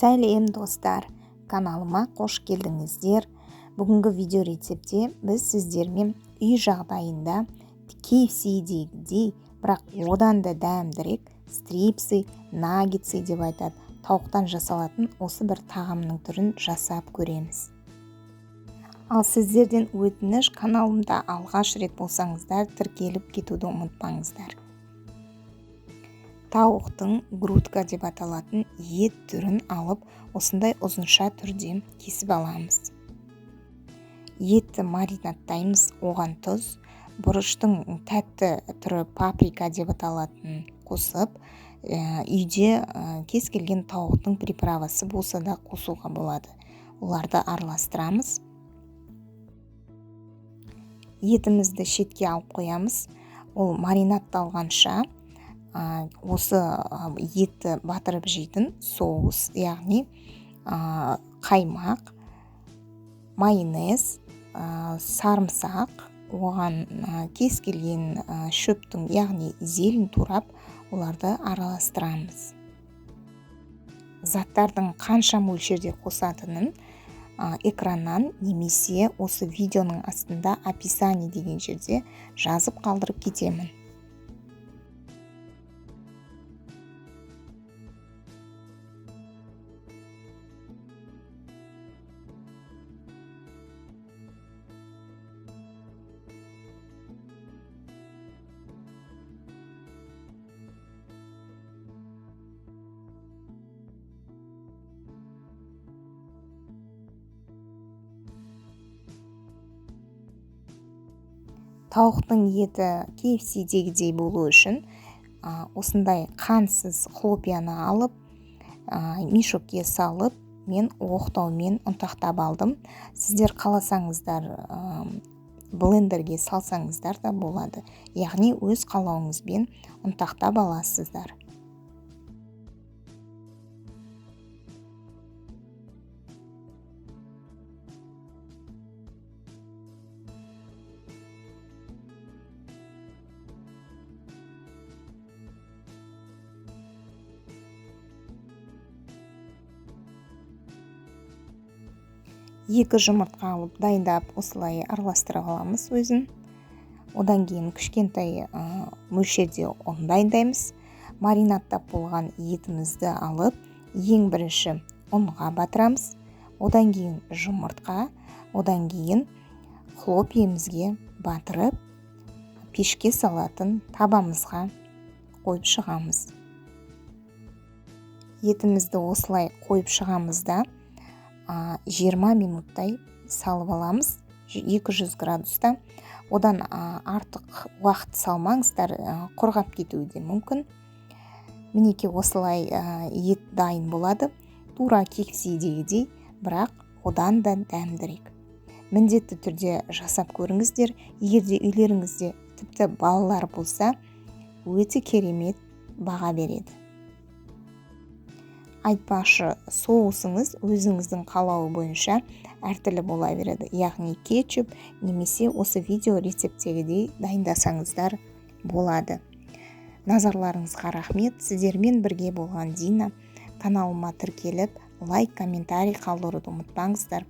Сәлем, достар! Каналыма қош келдіңіздер. Бүгінгі видео рецептте біз сіздермен үй жағдайында KFC-дегідей, бірақ одан да дәмдірек стрипсы, наггетсы деп айтады, тауықтан жасалатын осы бір тағамның түрін жасап көреміз. Ал сіздерден өтініш, каналымда алғаш рет болсаңыздар, тіркеліп кетуді ұмытпаңыздар. Тауықтың грудка деп аталатын ет түрін алып, осындай ұзынша түрде кесіп аламыз. Етті маринадтаймыз, оған тұз, бұрыштың тәтті түрі паприка деп аталатын қосып, үйде кез келген тауықтың приправасы болса да қосуға болады. Оларды араластырамыз. Етімізді шетке алып қоямыз. Ол маринадталғанша осы етті батырып жейтін соус, яғни қаймақ, майонез, сарымсақ, оған кез келген шөптің, яғни зелень турап, оларды араластырамыз. Заттардың қанша мөлшерде қосатынын экраннан немесе осы видеоның астында описание деген жерде жазып қалдырып кетемін. Тауықтың еті KFC-дегідей болу үшін осындай қансыз хлопьяны алып, мешокке салып, мен оқтаумен ұнтақтап алдым. Сіздер қаласаңыздар, блендерге салсаңыздар да болады. Яғни өз қалауыңызбен ұнтақтап аласыздар. Екі жұмыртқа алып дайындап осылай араластырып аламыз өзін. Одан кейін кішкентай мөлшерде ұн дайындаймыз. Маринадтап болған етімізді алып, ең бірінші ұнға батырамыз. Одан кейін жұмыртқа, одан кейін хлопьемізге батырып, пешке салатын табамызға қойып шығамыз. Етімізді осылай қойып шығамыз да, 20 минуттай салып аламыз, 200 градуста. Одан артық уақыт салмаңыздар, құрғап кетуі де мүмкін. Мінекей осылай ет дайын болады. Тура KFC-дегідей, бірақ одан да дәмдірек. Міндетті түрде жасап көріңіздер. Егер де үйлеріңізде тіпті балалар болса, өте керемет баға береді. Айтпақшы, соусыңыз өзіңіздің қалауы бойынша әртүрлі бола береді. Яғни кетчуп немесе осы видео рецептегідей дайындасаңыздар болады. Назарларыңызға рахмет. Сіздермен бірге болған Дина. Каналыма тіркеліп, лайк, комментарий қалдыруды ұмытпаңыздар.